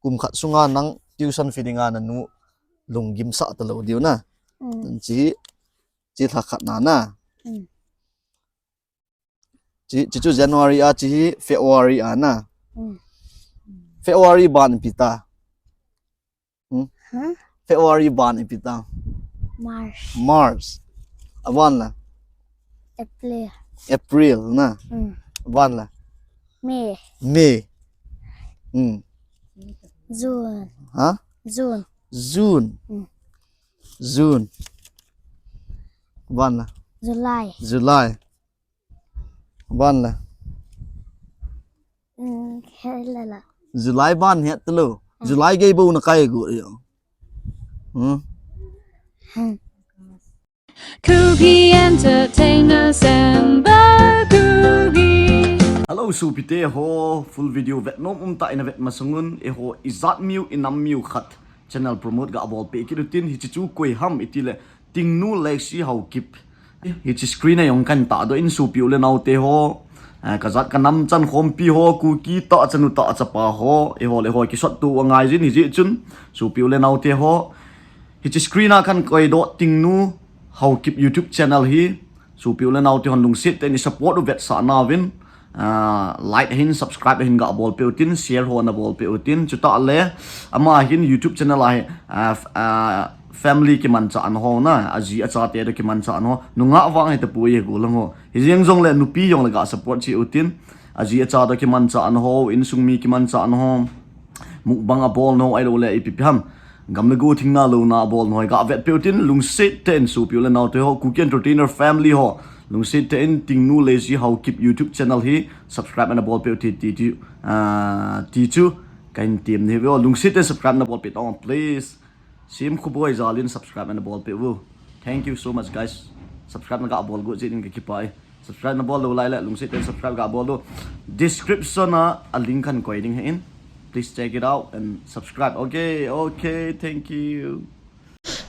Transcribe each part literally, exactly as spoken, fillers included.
kum khat sunga nang tuition fee dinga nanu lunggim sah talou diu na. Mm. Chi, chi lha khat na na. Mm. Chi, chi chu January a, chi hi February a na. Mm. February ban ipi ta. Hmm? Huh? February ban ipi ta. March. March. Aban la. April. April na. Mm. Aban la. May. May. Hmm. June. Ha? June. June. Mm. June. Aban la. July. July. Aban la. Mm, khe la la. July ban het talou. Mm. July gei bou na kai gu yo. Hmm. Hmm. Kuki Entertainers and the Kuki. Hello, sopite ho, full video vet nom um tah in na vet masang un, eiho ijat miu, inam miu khat channel promote ga bol peh kit u tin, hiche chu koi ham iti le, Tingnu Lesi Haokip. Hiche screen a jong kan tahdoh in, sopi u le naote ho, eh, kajat kanam chankhompi ho, Kuki tah chanu tah chapa ho, eiho le eiho kisot tu angai jin hijeh chun, sopi u le naote ho. Hiche screen a kan koidoh Tingnu Haokip YouTube channel hi, sopi u le naote hon lungset tah in i support u vetsahna uvin, ah, like ahin, subscribe ahin ga bol peh u tin, share ho na bol peh u tin, chutah le, ama hin YouTube channel a hi, ah, f-, ah, family kimanchah na ho na, aji achate toh kimanchah na ho, nungah vang hi tapoi e golang ho. Hijeng jongle nupi jongle ga support cheh u tin, aji acha toh kimanchah na ho, insung mi kimanchah na ho, mukbang abol na ho, ahilou le ipi ipi ham, gam le go thingna louna abol na ho, ga vet peh u tin, lungset tah in sopi u le naote ho, Kuki Entertainer family ho, lungset tah in Tingnu Lesi Haokip YouTube channel hi subscribe ana bol peh u ti, ti, ti, ah, ti chu kahin tem ni ve o, lungset tah in subscribe na bol peh tao please. Sim Khuboi jal in subscribe na bol peh u. Thank you so much, guys. Subscribe na ga bol got jeh in ka kipah e. Subscribe na bol lou lai le, lungset tah in subscribe ga bol u. Description a, a link kan koi ding ahin. Please check it out and subscribe. Okay, okay, thank you.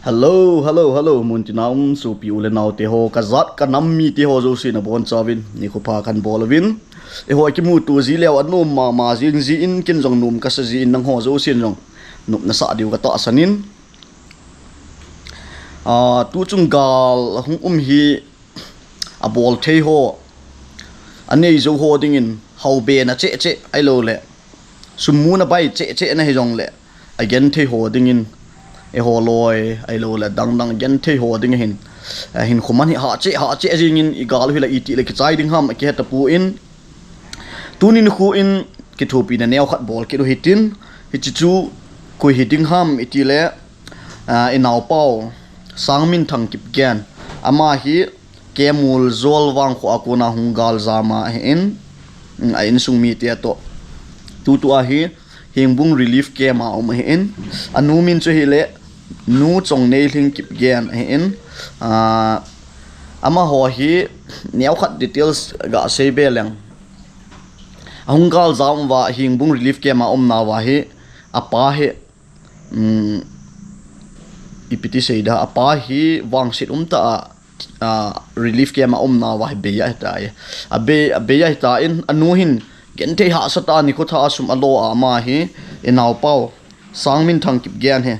Hello, hello, hello. Mun tina um sopi u le naote ho, kajat kanam mite ho jouse nabonchauvin, nikho pha kan bol uvin. Eiho kimuto ji leu anom mama jing jin, ken jong nom kasa jin, nangho jousen jong nop nasah diu katahsan in. Ah, tuchung gal hung um hi abol thei ho, anei jou ho dingin haobe na cheh cheh ahilou le, sum muna bai cheh cheh na hijongle, agenthei ho dingin, eiho loi ahilou le, dang dang genthei ho ding hin, eh, hinkho man hi hah cheh, hah cheh jingin, i gal u hi la iti le kichai ding ham, akihe tapon, tuni nikho in kithopina neokhat bol kit u hitin, hiche chu koi hi ding ham iti le, ah, i naopa u Sangminthang Kipgen, ama hi Kemul Jolvang kho a kona hung galjam ahin, a insung mite toh. Tutua hi Hengbung Relief Camp a um ahin, anu min chu hile Nu Chongneilhing Kipgen ahin, ah, amaho hi neokhat details ga sei be leng. Ahung galjam uva Hengbung Relief Camp a umna uva hi apa hi, um, ipi ti sei da, apa hi vangset umtah a, a, relief camp a umna uva hi bei ahitai. Abei, abei ahitan, anu hin genthei hahsa tah a nikho tha a sum alo a, ama hi i naopa u Sangminthang Kipgen hi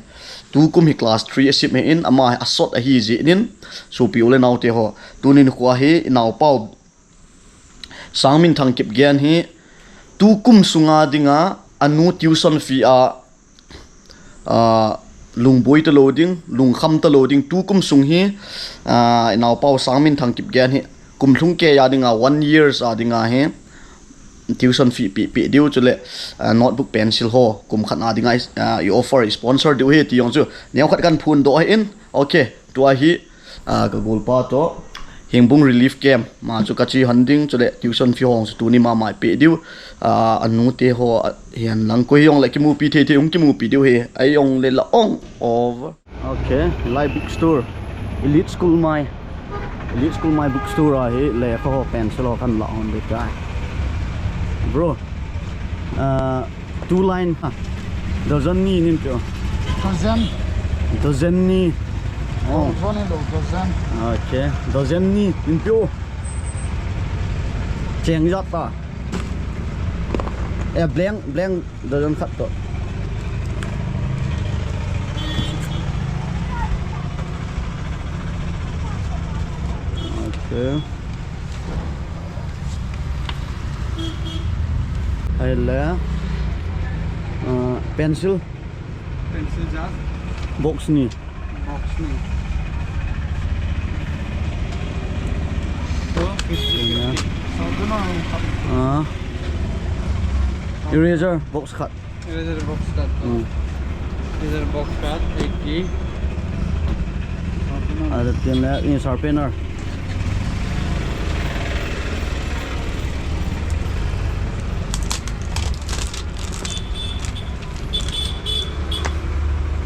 tukum hi class three asim ahin, ama hi asot ahi jeh in, sopi u le naote ho, tuni nikho hi i naopa u Sangminthang Kipgen hi tukum sunga dinga anu tuition fee a, ah, lungboi talou ding, lungkham talou ding, tukum sung hi, ah, i naopa u Sangminthang Kipgen hi kum lhung kei a dinga, one years a dinga hi tuition fee pe, pe diu chule, ah, notebook pencil ho kum khat a dinga, ah, i offer, i sponsor diu ahi ti jong chu neokhat kan phondoh ahin. Okay, tua hi, ah, ka golpa toh Hengbung Relief Camp ma chu kache hon ding, chule tuition fee ho chu tuni mama i pe diu, ah, anu te ho, ah, hihen lang koi hijongle kimupi thei thei hung kimupi diu ahi, ahijongle la ong over. Okay, lai bookstore. Elite School Mai. Elite School Mai bookstore a hi lekha ho pencil ho kan la hon ding tai. Bro, ah, two line, ha. Dozen ni nin peh o. Dozen. Dozen ni. Oh. Dozen ni lo, dozen. Okay. Dozen ni nin peh o. Cheng jat ta. Eh, blank, blank dozen khat toh. Ahile, ah, pencil Pencil jar. Box ni. Box ni. So, fifty, fifty. Ah. Eraser box khat. Eraser box khat. Hmm. Eraser box khat, eighty. Ada tin le, in sharpener.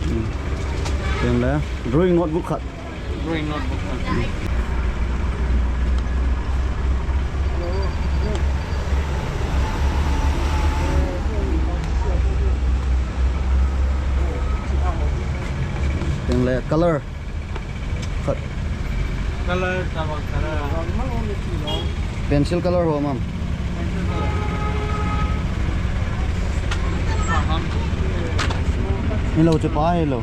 Hmm. Tin le, drawing notebook khat. Drawing notebook khat. Tin le, color. Khat. Color, tabang color. Pencil color ho, ma'am. Pencil color. Paham. Hello, chepa, hello.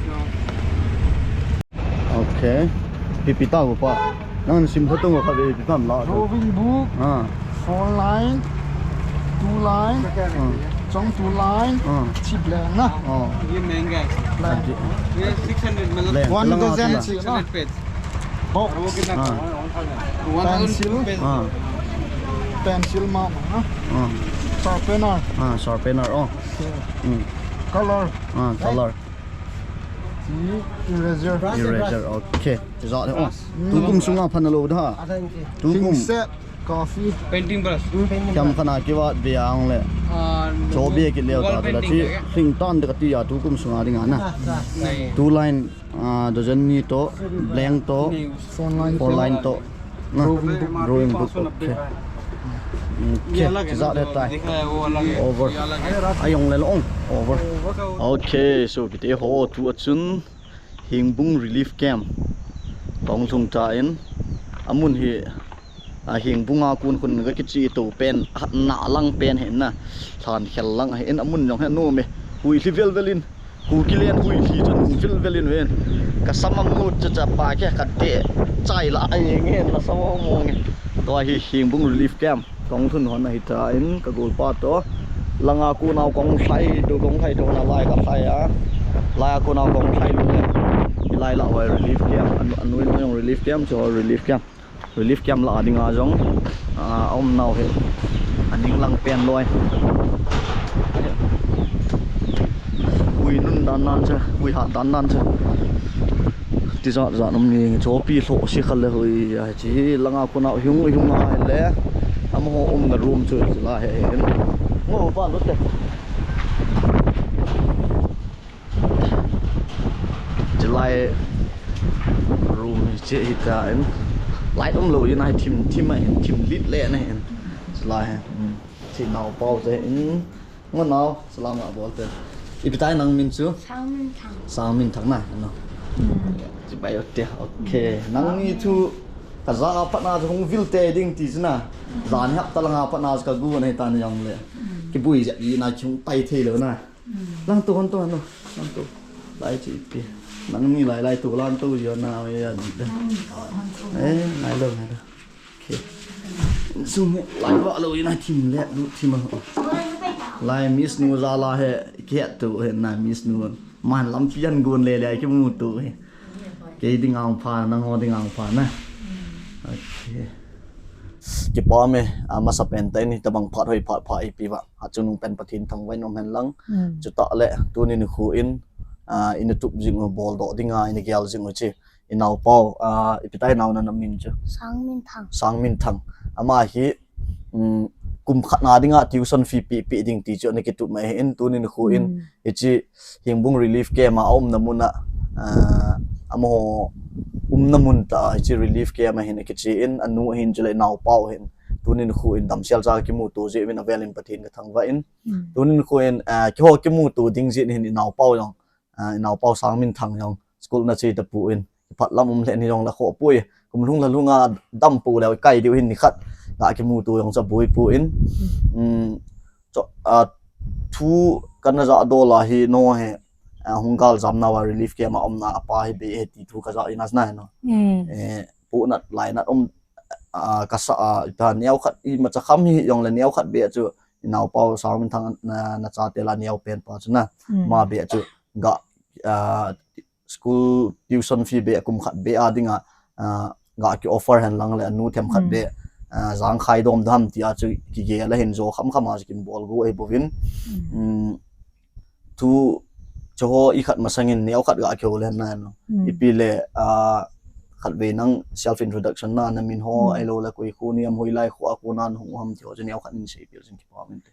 Okay. Pipi ta pa. Nang sim photo ka be pi pam la. Drawing book. Ah. Four line, two line, ah, chong two line, ah, chi blank na. Oh. ये महंगा है। Blank. ये six hundred, मतलब, blank. One dozen chi na. Six hundred page. Box. Ah. One thousand page. Ah. Pencil ma ma na. Ah. Sharpener. Ah, sharpener. Oh. Okay. Hmm. Color. Ah, color. Eraser. Eraser. Okay. Tijat le. Oh. Hmm. Tukum sunga phan lou da. Tukum. Set. Coffee. Painting brush. Kiam khana kivat be ang le. Ah, cho be ki leo ta la chi. Sing tan de ka ti ya tukum sunga ding ana. Two line, ah, dozen ni to, blank to, four line to. Drawing book. Drawing book. Okay. Okay. Tijat le tai. Over. Ayong le long. Over. Okay, so kiti ho tu achun. Hingbung Relief Camp. Kong lhung ta in. Amun hi, a, Hingbung a kun khun ka kichi to pen, a, na lang pen hi na. Lhan khel lang hi in amun jong hi no me. Hui hli vel vel in. Hu kilen hui hli chun hu vel vel in ven. Ka samam nu cha cha pa ke ka te. Chai la ai ngen la samam mo nge. To hi Hingbung Relief Camp. Kong thun hon ahi ta in ka gol pa to. Langa ku nau kong thai do kong thai do na lai ka thai a. Lai a ku nau kong thai lo le. Lai la wai relief camp. An, an win yong relief camp cho relief camp. Relief camp la ding a jong. A, om nau he. Aning lang pen loi. Hui nun dan nan cha. Hui hat dan nan cha. Tijat jat um ni chopi lhoh si khal le hui a chi langa kona hung hung a le amaho umna room chu la he he. Ngo pa lo te. Chilai room che hi ta in. Light um lo in a thim thim a hin thim lit le na hin. Chilai he. Chi nau pau che in. Ngo nau, salam a bol te. Ipi tai nang min chu? Sangminthang. Sangminthang na, no. Hmm. Chi bai te. Okay. Nang ni chu ka ja pat na chu hung vil te ding ti chu na. Hmm. Jan hap ta langa pat na chu ka gu nei ta ni jong le. Hmm. Ki bui ja i na chung tai thei lo na. Hmm. Lang to hon to no. Lang to. Lai chi pi. Nang ni lai lai to lang to jo na ya ni da. Nang ni to hon to. Eh, nai lo, nai lo. Okay. Sung lai va lo ina thim le lu thim a. Lai Miss Nu ja la he ke tu he na Miss Nu. Man lampi an gon le le ki mu tu he. Kei ding ang pha na ngo ding ang pha na. Okay. Kipa me, a, masa pen ta in tabang phat hoi phat pha ipi va. A chunung pen Pathen thangvah in um hen lang. Hmm. Chuta le tuni nikho in, a, ina tup jing u bol doh ding a ina gel jing u chi. I naupau, a, ipi tai nau na min chu? Sangminthang. Sangminthang. Ama hi, um, kum khat na ding a tuition fee pe pe ding ti chu ana kitup mai hi in tuni nikho in, hmm, hichi Hingbung relief camp a umna mun a, a, amaho umna mun ta hichi relief camp a hin kichi in anu hin chule naupau hin tuni nikho in damsel cha kimuto jeh in avel in Pathen ka thangvah in, hmm, tuni nikho in, a, kiho kimuto ding jeh hin i naupau jong a, i naupau Sangminthang jong school na che ta pu in, phat lam um le ni jong la kho pu i, kum lhung la lhung a dam pu le kai diu hin ni khat, ga kimuto jong cha bui pu in, um, cho, a, thu kana ja do la hi no he, a, hung gal jam na wa relief camp a um na pa hi be he ti thu ka ja in as na he no. Mm. Eh, pu nat lai nat um, Ah, kasa a, ita neo khat, imacha kham hi jong le neo khat be chu, i naopa u Sangminthang na, na chate la neo pen pa chu na, ma be chu, ga, ah, school tuition fee be kum khat be a dinga, ah, ga ki offer hen lang le anu them khat be, ah, jang khai dom dam ti a chu kigel a hin jo kham kham a chu kin bol go ei bovin. Um, tu chu ho i khat masangin neo khat ga kihou le na no. Ipi le, ah, khat ve nang self introduction na, na min ho, ai lo le koi khu ni am hoi lai khu a khu nan hung ham ti ho chu neo khat in sei pil jing kipa min te.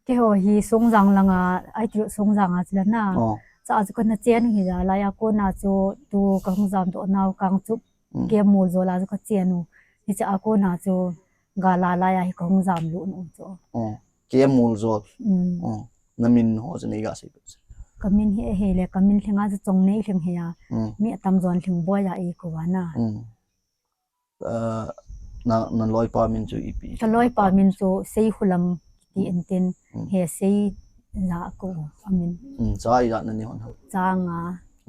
Keiho hi Songjang langa, I T I Road Songjang a chu le na. Oh. Cha chu kana chen hi ja, lai a kona chu tu ka hung jam doh nau Kangchup, K M Muljol a chu ka chen u. Hicha a kona chu gal a lai a hi ka hung jam lut u chu. Oh. K M Muljol. Mm. Oh. Na min ho chu nei ga sei. Ka min hi, hi le, ka min lhing a chu Chongnei Lhing hi a. Mm. Mi atam jon Lhingboi a ei kou a na. Mm. Ah, na, na loipa min chu ipi? Ka loipa min chu Seikhulam kiti in tin, he Sei la kou a min. Mm, cha ijat na nei hon ham? Cha nga.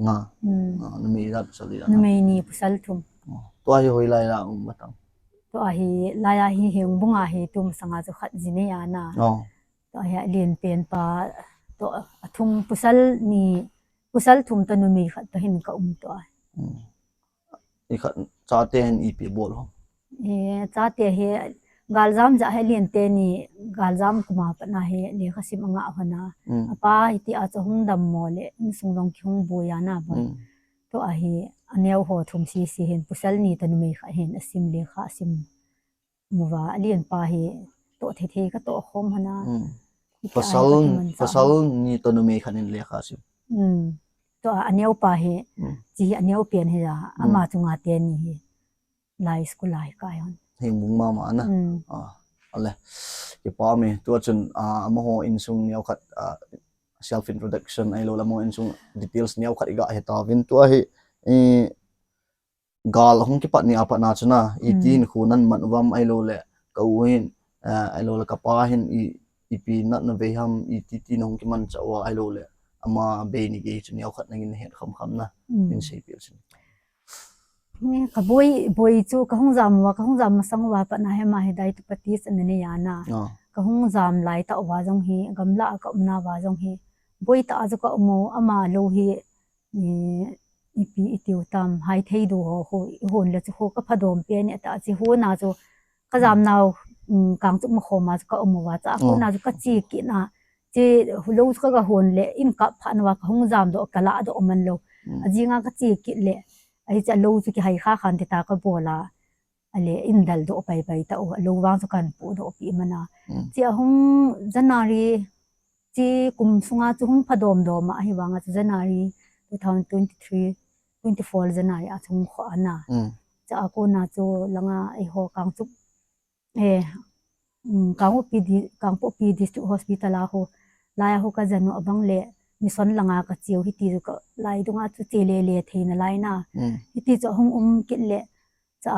Nga. Mm. Ah, numei ijat, pasal ijat? Numei ni, pasal thum. Oh. Tua hi hoi lai la um matang? Tua hi, lai a hi Hengbung a hi tu masanga chu khat ji nei a na. Oh. Tua hi alen pen pa, tua a thum pasal ni, pasal thum ta numei khat ta hin ka um tua. Mm. I khat chate hin ipi bol ho? E, chate hi galjam ja hi alen teni, galjam kum a pat na hi lekha sim anga hon a. Mm. Apa hiti a chu hung dammo le, insung jong kihung boi a na boi. Mm. Tua hi aneo ho thum sisi hin, pasal ni ta numei khat hin asim lekha asim. Muva, alen pa hi toh thei thei ka toh khom hana. Mm. Hiti a hi pasal, ka tuman cha pasal ni ta numei khat in lekha sim. Mm. Tua aneo pa hi, mm, chi hi aneo pen hi a, mm, ama chunga teni hi. Lai school lai kai hon. Hengbung mama na. Mm. Ah, ale. Kipa mi, tua chun, ah, amaho insung neo khat, ah, self introduction, ai lo le amaho insung details neo khat i ga he tauvin tua hi, eh, gal hung kipat ni a pat na chu na, i, mm, tin khu nan man uvam ai lo le, ka u hin, eh, ai lo le ka pa hin i, ipi natna vei ham, i ti ti na hung kiman cha uva ai lo le, ama bei ni gei chu neo khat nangin het kham kham na, mm, in sei pil sin. Ni ka boi, boi chu ka hung jam uva, ka hung jam masang uva pat na hi ama hi diabetes ana nei a na. Ah. Ka hung jam lai ta uva jong hi, gamla a ka umna uva jong hi, boi ta a chu ka um u, ama lo hi, i, ipi i tiu tam, hai thei du ho, ho, i hon le chu ho ka phadom pen e ta, chi ho na chu ka jam nau, mm, Kangchup ma khoma chu ka um uva, cha a kona chu ka chi kit na, chi lo chu ka ga hon le, in kap phat na uva ka hung jam doh, ka la doh man lo. Mm. A jinga ka chi kit le, a hi cha lo chu kihai kha khan ti ta ka bol a. Ale in dal doh pai pai ta u, lo vang chu kan pu doh pi man a. Mm. Chi a hung January, chi kum sunga chu hung phadom dom a, hi vang a chu January two thousand twenty-three, twenty-four January a chu hung kho a na. Mm. Cha a kona chu langa ei ho Kangchup, eh, mm, Kangpokpi di-, Kangpokpi District Hospital a ho, lai a ho ka jan u abang le, mission langa ka cheu hiti chu ka lai dunga chu che le le thei na lai na. Mm. Hiti chu hung um kit le, cha,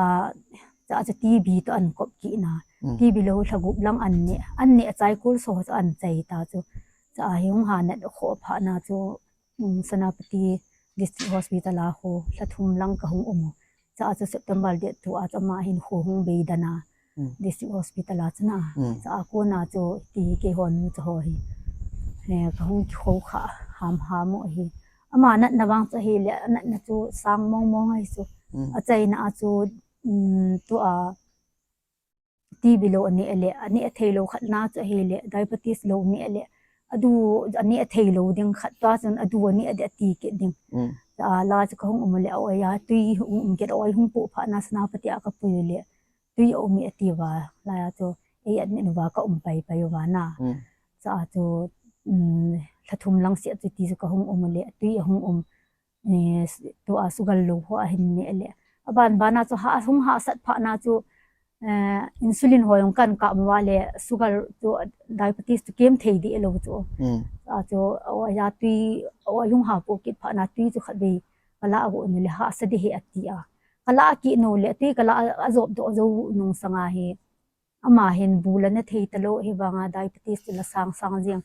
cha chu T B to an kop kit na. Mm. T B lo lha gup lang an ne, an ne a chai kul so chu an chai ta chu. Cha hi hung ha nat kho pha na chu, um, Senapati District Hospital a ho lha thum lang ka hung um u. Cha chu September date two a chu ama hin ho hung bei dan a. Mm. District Hospital a chu na. Mm. Cha a kona chu ti keihon cha ho hi. He, ka hung kikho kha ham ham u hi. Ama natna vang chu hi le, natna chu sang mong mong ahi chu. Mm. A chaina a chu, um, tua T B lo a ne le, a ne thei lo khat na chu hi le, diabetes lo ne le, a du a ne thei lo ding khat tua chun a du a ne de a ti kit ding. Mm. A la chu ka hung um le, a oi a tui hung um kit, a oi hung pu pha na Senapati a ka pui le, tui a um e a ti uva, lai a chu ei admit uva ka um pai pai uva na. Mm. Cha a chu, um, lha thum lang sia chu ti chu ka hung um le, tui a hung um, eh, s-, tua sugar lo ho a hin ne le. A ban ban a chu ha, hung hahsat pha na chu, eh, insulin ho jong kan kap uva le, sugar chu, diabetes chu kem thei di lo chu. Mm. A chu, a oi a tui, a oi hung ha pu kit pha na tui chu khat vei ka la a go nu le hahsa di he a ti a. Ka la a kit nu le tui ka la a, a jop doh jou nung sanga hi. Ama hin bu la ne thei ta lo, hi vang a diabetes chu la sang sang jeng.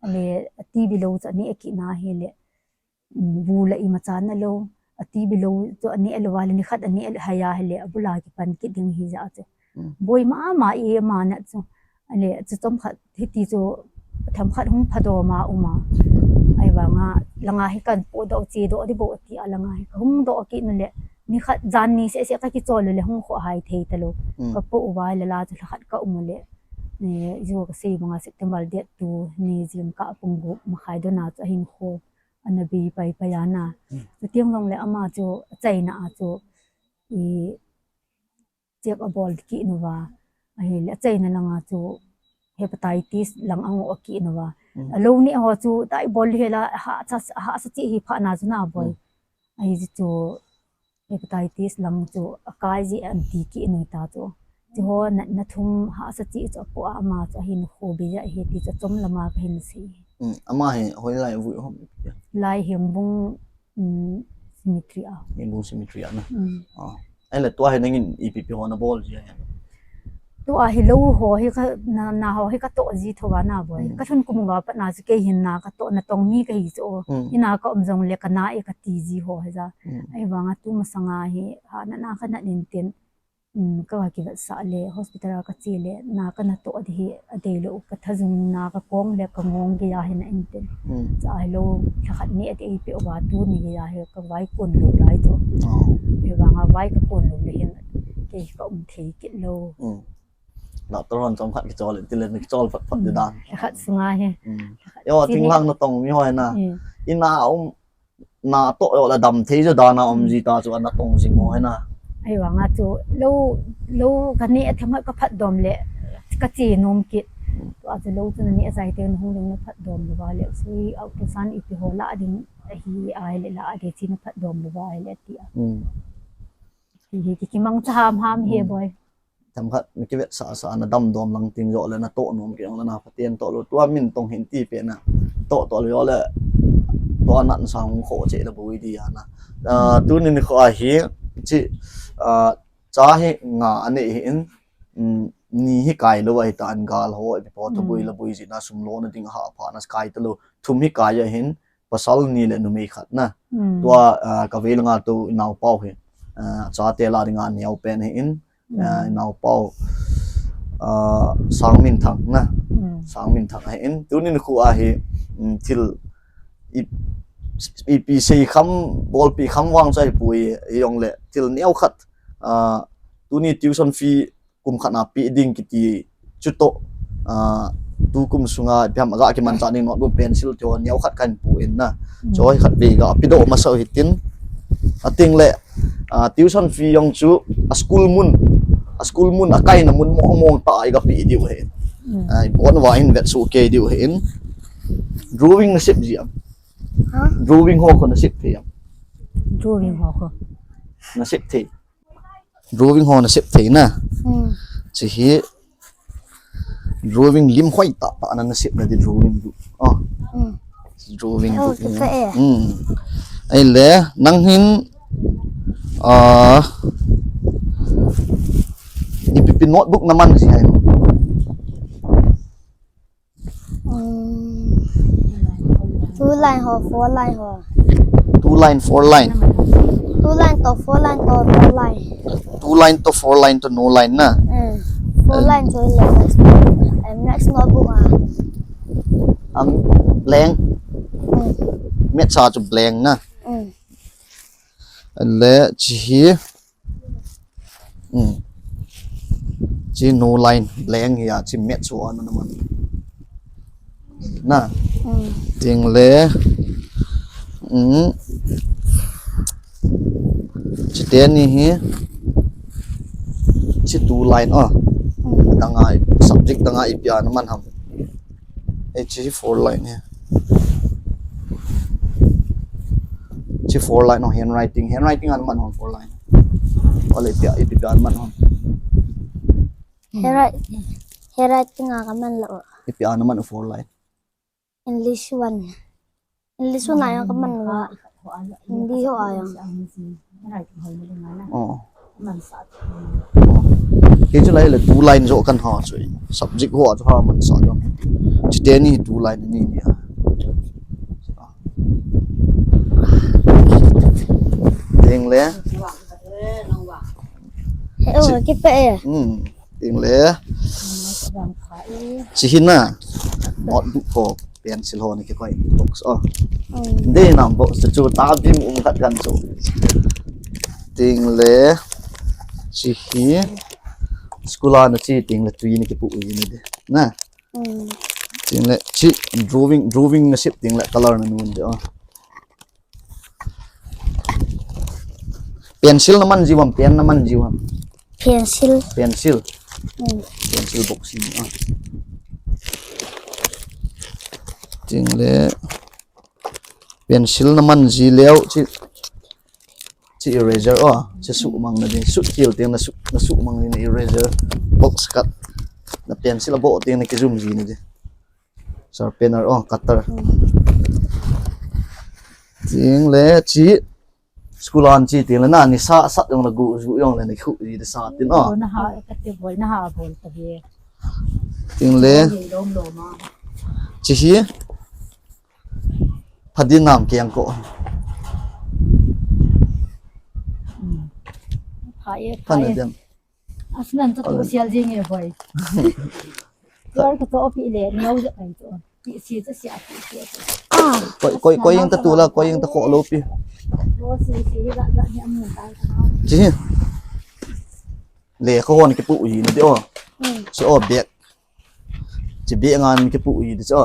A le T B lo chu a ne kit na hi le, um, bu la imacha na lo. ati bilou chu aneh lou va le, nikhat aneh hai ahile, abul a kipan kit ding ahi jeh chu. Hmm. Boi mama e ama nat chu. Ale, chu chomkhat, hiti chu, themkhat hung phadom a um a. Ahivanga, langa hi kahin podoh, chedoh ding bou ati a, langa hi kahung doh kit u le, nikhat jan ni seh seh kakichol u le, hung khoh hai thei talou. Hmm. Kapoh uva le la chu lhakhat ka um u le, eh, ju kasei banga September date two ni jingkah pung gup makhai don a chu ahin kho, ana bei pai pai a na. Hmm. Chuteng jongle ama chu, achaina a chu, i, check abol kit uva. Ahile, achaina langa chu hepatitis lang angoh kit uva. Hmm. Alou neh ho chu, tai bol hela, hahsa, hahsa cheh hi phat na chu na boi. Hmm. Ahi chu, hepatitis lang chu, akai ji anti kit u ta chu. Chu ho na, na thum hahsa cheh chu apoh a ama chu ahin kho bei a, hiti chu chom lama kahin sei. Hmm. Ama hi, hoilai avui ham? Lai Hengbung, um, cemetery a. Hengbung cemetery a na. Hmm. Ah. Ahile tua hi nangin ipi ipi ho nabol ji ahi? Tua hi lou ho hi ka, na, na ho hi katoh ji thou va na boi. Hmm. Kalhun kum uva pat na chu kei hin na katoh, natong mi kahi chu. Hmm. Ina ka um jongle kana e kati ji ho hi ja. Hmm. Ahivanga tu masanga hi, ha, na, na kanat in tin, um, ka, kivetsah le, hospital a kache le, na kana toh ding hi adeilou, kathajung na kakong le kangong gei a hin a in tin. Hmm. Cha hilou, lhakhat ni adei peh uva, tuni gei a hi kavai kon lou lai chu. Oh. Ahivanga vai kakon lou le hin, kei ka um thei kit lou. Hmm. Doctor hon chomkhat kichol in, tile ni kichol phat phat di dan. Hmm. Lhakhat sunga hi. Hmm. Lhakhat. Yo, chini thinglhang natong mi ho hi na. Hmm. Ina um, natoh joh le dam thei jo dan a um ji ta chu, anatong jing ho hi na. Ahivanga chu lou, lou kaneh a themkhat kaphatdom le kache nom kit. Tua chu lou chu naneh a chai teng nahung ding naphatdom lou va le, sui ultrasound ipi ho la ding ahi ahile la ding chu naphatdom lou va ahile ati a. Hmm. Hi, hi, ki, kimangcha ham ham hi. Hmm. Boi. Themkhat na kivetsah sah, na damdom lang ting joh le natoh nom kit jongle na Pathen toh lou. Tua min tong hin ti peh na. Toh toh lou joh le, tua natna sang hung khoh cheh le boi di a na. Ah, tuni nikho a hi, chi, ah, cha hi nga anei hi in, um, ni hi kai lou ahi tan, gal ho, ipi po, taboi le boi jeh na, sum lona ding hahpha na kai talou. Thum hi kai ahin, pasal ni le numei khat na. Hmm. Tua, ah, kavei langa tou inaopau hi, ah, chate la dinga neo pen hi in, ah, inaopau, ah, Sangminthang na. Hmm. Sangminthang hi in. Tuni nikho a hi, um, thil i, ipi sei kham, bolpi kham vang chu ahipoi, hijongle thil neo khat, ah, tuni tuition fee kum khat na pe ding kiti chu toh, ah, tukum sunga ipi ham aga kimanchah ding notebook, pencil ti ho neo khat kahin pu in na. Hmm. Chu hi khatvei ga pedoh masa u hitin. Ateng le, ah, tuition fee jong chu a school mun, a school mun, akaina mun mong mong tah a iga pe diu ahi. Hmm. Ah, ibon uva hin vetsuh kei diu ahin. Drawing nasep ji am? Ha? Drawing ho kho nasep thei am? Drawing ho kho. Nasep thei. Drawing ho nasep thei na. Hmm. Chi hi drawing lim hoi tah tah na nasep na di drawing du. Oh. Hmm. Drawing du. Oh, tu ka e. Hmm. Ahile, nang hin, ah, ipi ipi notebook naman ji ham? Um, two line ho, four line ho. Two line, four line. Two line to four line to no line. Two line to four line to no line na. Mm. Four line chu le next, eh, next notebook a. Ang blank. Mm. Maths a chu blank na. Mm. Le chi hi. Hmm. Chi no line blank hi a, chi maths ho a naman. Na. Hmm. Teng le. Hmm. Chi teni hi. Chi two line a. Hmm. Dang a, subject dang a ipi a naman ham. Ei, chi four line hi. Chi four line ho, handwriting. Handwriting a naman ho four line. Ole, ipi a, ipi a naman ho. Handwrite-, handwriting a kaman lou. Ipi a naman four line. English one. English one a kaman lou. Hindi ho a jong. Oh. Oh. Kei chu lai le two line jo kan ha chu. Subject ho a chu ha man sa jong. Chi teni two line ni ni a. Ting le. He o, kipe e. Hmm. Ting le. Chi hi na. Notebook ho, pencil ho ni kikoi box o. Dei nam box chu ta bim um khat kan chu. Ting le. Chi hi. School a na chi ting le tui ni kipu ni de. Na. Ting le chi drawing drawing na sip ting le color na nun de o. Pencil na man jiu ham, pen na man jiu ham. Pencil. Pencil. Mm. Pencil box ni a. Ting le pencil na man ji leu chi chi eraser o, chi suhmang na ding, suhkhel ting na su na suhmang ni na eraser box khat na pencil a bo ting na kijum ji ni de. Sharpener o, cutter. Ting le chi school an chi ting le na ni sa sat jong le gu ju jong le ni khu ji de sa tin o. Na ha ka te bol na ha bol ta be. Ting le Ni lom lom a. Chi hi. Phadin nam kiang ko. Pha e pha Phana e. dem. Asnan ta tu sial jing e boy. Yor ka to pi le ni au ja kai to. Pi si ta sia pi si. Koi koi koi yang ta tu la koi yang ta ko lo pi. Lo si si ga ga ni am ta. Chi hi. Le ko hon kipu ji ni de o. So o bek. Chi bek ngan kipu ji de so.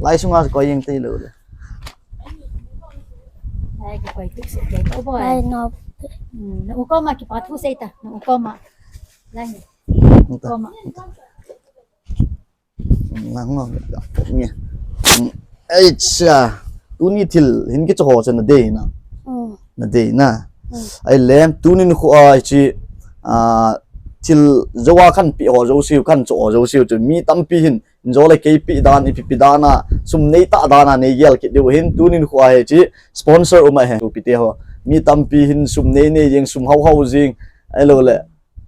Lai sunga koi yang te lo le. Lai ka koi tik se ke ko boy. Lai no. Na u ko ma ki pa thu sei ta. Na u ko ma. Lai. Ko ma. Nang nang. Ni. Ai cha. Tuni thil hin kicho ho cha na dei na. Mm. Na dei na. Ai le tuni ni khu a chi a thil jowa kan pi ho jo siu kan cho ho jo siu chu mi tampi hin jo le kei pi dan ipi pi dan a sum nei ta dan a nei gel kit diu hin tuni ni khu a he chi sponsor um a he pi te ho mi tampi hin sum nei nei jing sum hau hau jing ai lo le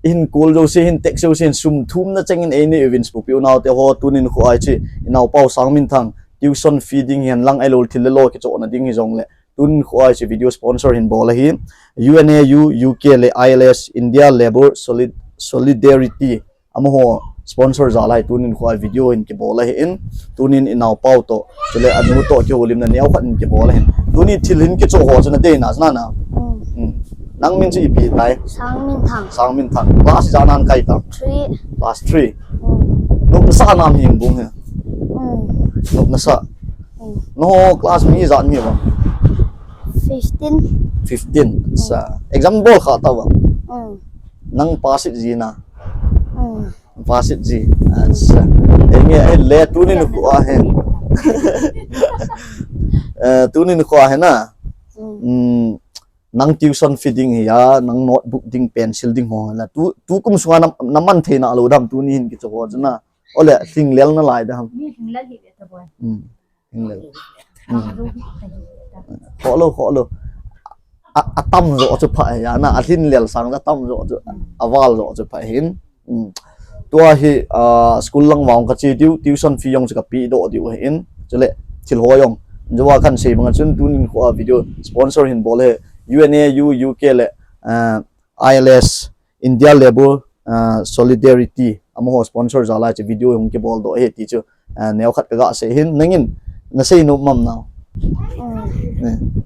hin kul jo si hin tek jo si hin sum thum na cheng in ei nei uvin spupi unau te ho tuni ni khu a chi inau pau sang min thang tuition fee ding hian lang ai lo thil le lo kicho na ding hi jong le tun khu a chi video sponsor hin bol a hi U N A U, U K le I L S, India Labour Solid Solidarity amaho sponsor jal a hi tunin khu a video hin kibol a hi in tunin inau pau to chule anu to kiholimna neo khat in kibol a hin tuni thil hin kicho ho chu na dei na na na. Nang min chu ipi tai? Sangminthang. Sangminthang. Class ijat nan kai ta? Three. Class three. Nop nasa nam hi bung hi? Nop nasa. No class mi ijat mi ba? Fifteen. Fifteen. Sa exam bol kha ta ba? Nang pass it ji na? Pass it ji. Acha. Enge ai le tunin khu a he. Eh, tunin khu a he na. Nang tuition fee ding hi a, nang notebook ding, pencil ding ho la. Tu tu kum sunga na man thei na lo dam tuni hin kicho ho chu na. Ole thing lel na lai dam. Ni thing lel hi ta boy. Thing lel. Kholo kholo. A tam jo chu pha ya na, a thin lel sang a tam jo chu. A val jo chu pha hin. Tua hi school lang vang ka chi diu, tuition fee jong chu ka pi do diu hin. Chule thil ho jong. Jowa kan sei bang chun tunin khu a video sponsor hin bol he U N A U, U K le I L S, India Labour Solidarity amaho sponsor jal a chi video hung kibol do he ti chu neo khat ka ga sei hin nangin na sei nom mam nau.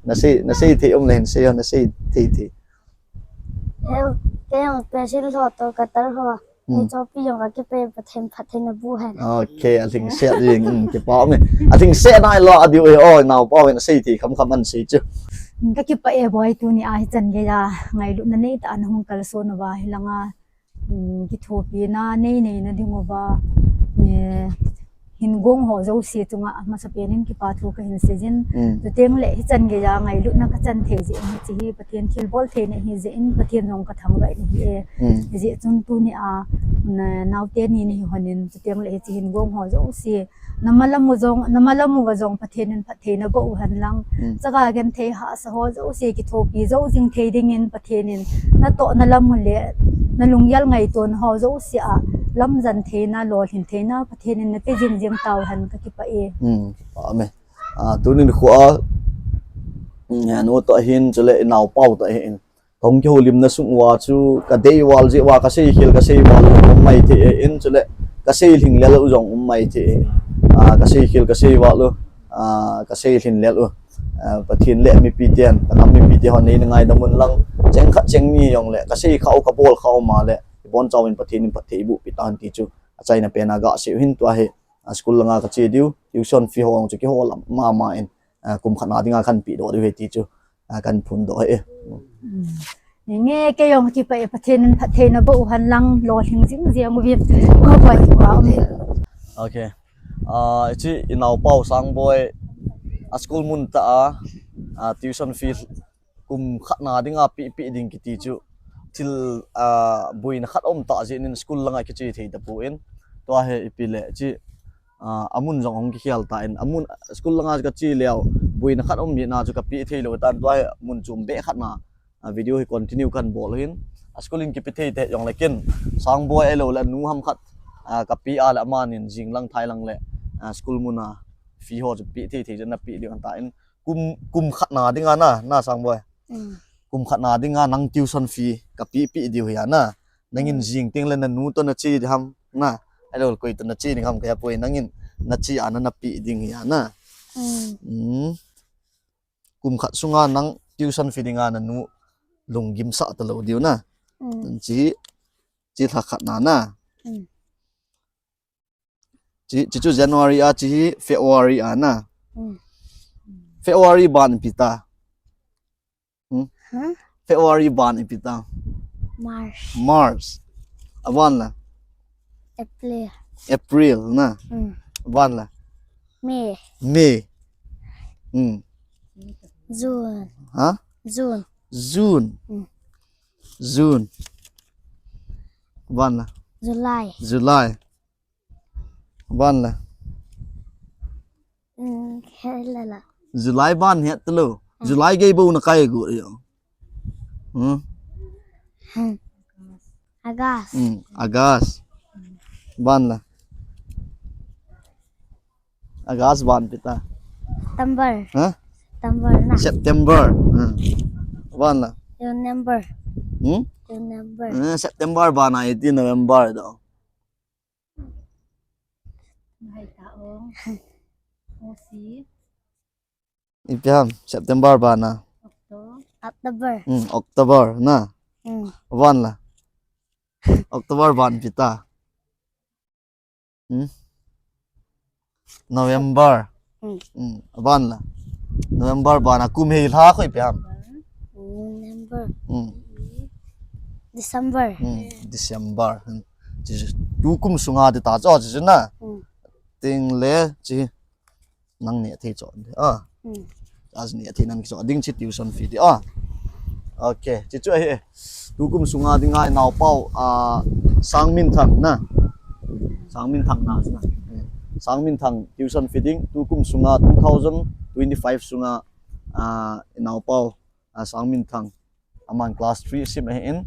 Na sei na sei thei um le hin sei na sei thei thei. He, kei jong pencil ho to cutter ho. Ni chopi jong ka kipe Pathen phatthei na bu hen. Okay, a thing se jing um kipa me. A thing se nai lo a diu e o nau pa wen sei thei kham kham an sei chu. Ka kipa e boy tuni a hi chan ge ja ngailutna nei ta an hung kal so na ba hi langa. Kithopi na nei nei na ding uva. Hin gong ho jouse chunga amasa penin kipa thu ka hin seijin. Chuteng le hichan geiya ngailutna ka chan thei jeh in hiche hi Pathen thilbol theina hi jeh in Pathen jong ka thangvah in ahi e. Hijeh chun tuni a naote ni nahi hon in chuteng le hiche hin gong ho jouse. Namalam u jong, namalam uva jong Pathen in phattheina boh u hen lang. Chaga genthei hahsa ho jouse kithopi jou jing thei dingin Pathen in natohna lam u le nalunggel ngaito na ho jouse a lamjan theina, lolhin theina Pathen in nape jing jing tau hen ka kipah e. Amen. Ah, tunin khu a Anu toh ahin, chule inaopau toh ahin. Kahung kihoulimna sung uva chu kadei val jeh uva kasei khel kasei val jong um maithei ahin, chule kasei lhinglel u jong um maithei ahin. Ah, kasei khel kasei val u, ah, kasei lhinglel u. Ah, Pathen le mipiten, kanam mipite hon neina ngaidam un lang, cheng khat cheng ni jongle kasei khah u kabol khah u ma le, ibonchauvin Pathen in phatthei eiboh peh tahen ti chu achaina pen a gasei u hin. Tua hi, ah, school langa kache diu, tuition fee ho jong chu kihol mama in, ah, kum khat na dinga kanpeh doh diu ahi ti chu, ah, kahin phondoh ahi. Nge, kei jong kipah e, Pathen in phatthei naboh u hen lang, lolhing jing jeng uvin. Ko ko kipah e. Okay. Ah, hiche inaopau Sangboi, a school mun tah a, ah, tuition fee kum khat na dinga peh peh ding kiti chu, thil, ah, boina khat um tah jeh in school langa kiche thei tapon. Tua hi ipi le hiche, ah, amun jong hung kikhel tan, amun school langa kache leu, boina khat um jeh a chu kapeh thei lou tan, tua hi mun chom beh khat na, ah, video hi continue kahin bol u hin. A school in kipe thei tei jongle ken, Sangboi ahilou le anu ham khat, ah, kapeh a le amanin jing lang thai lang le, ah, school mun a fee ho chu peh thei thei jeh in napeh diu ahitan. Kum, kum khat na dinga na, na Sangboi. Kum khat na dinga nang tuition fee kapeh peh diu ahi na. Nangin jing teng le nanu toh nache ding ham na, ahilou le koi toh nache ding ham kahe poi, nangin nache a na napeh ding ahi na. Kum khat sunga nang tuition fee dinga nanu lunggim sah talou diu na. Hiche, hiche lha khat na na. Hiche, hiche chu January a, hiche hi February a na. February ban ipi ta. February ban ipi ta. March. March. Aban la. April. April na. Aban la. May. May. June. Ha? June. June. June. Aban la. July. July. Aban la. July ban het talou. July gei bou nakai got yo. August. August. Aban la. August ban ipi ta. September. Ha? September na. September. Aban la. November. November. September ban a iti November do. Ipi ham, September ban a. October. October na. Aban la. October ban ipi ta. November. Aban la. November ban a kum hei lha khu ipi ham. November. December. December. Tukum sunga ti ta chu, chu na. Teng le hiche nang neh thei chu. Aji neh thei nang kicho ding hiche tuition fee ti a. Okay, hiche chu ahi. Tukum sunga dinga inaopau, ah, Sangminthang na. Sangminthang na chu na. Sangminthang tuition fee ding, tukum sunga two thousand twenty-five sunga, ah, inaopau, ah, Sangminthang. Aman class three sim ahin.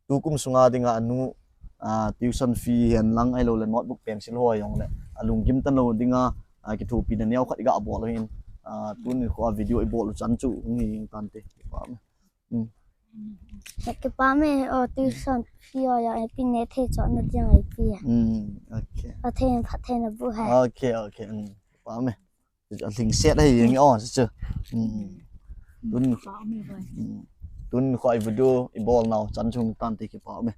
Tukum sunga dinga anu, ah, tuition fee hen lang ahilou le notebook pencil ho jongle alunggim talou dinga, ah, kithopina neo khat iga bol u hin. Ah, tuni kho a video ibol u chan chu hung hi jeng tante. Kipah me. Kipah me, o tuition fee o ya ipi neh thei chu na ding ipi. Okay. Pathen, Pathen naboh hen. Okay, okay. Kipah me. Alhingset ahi jeng o chu. Tun, tun kho a video ibol nau chan chu hung tante, kipah me.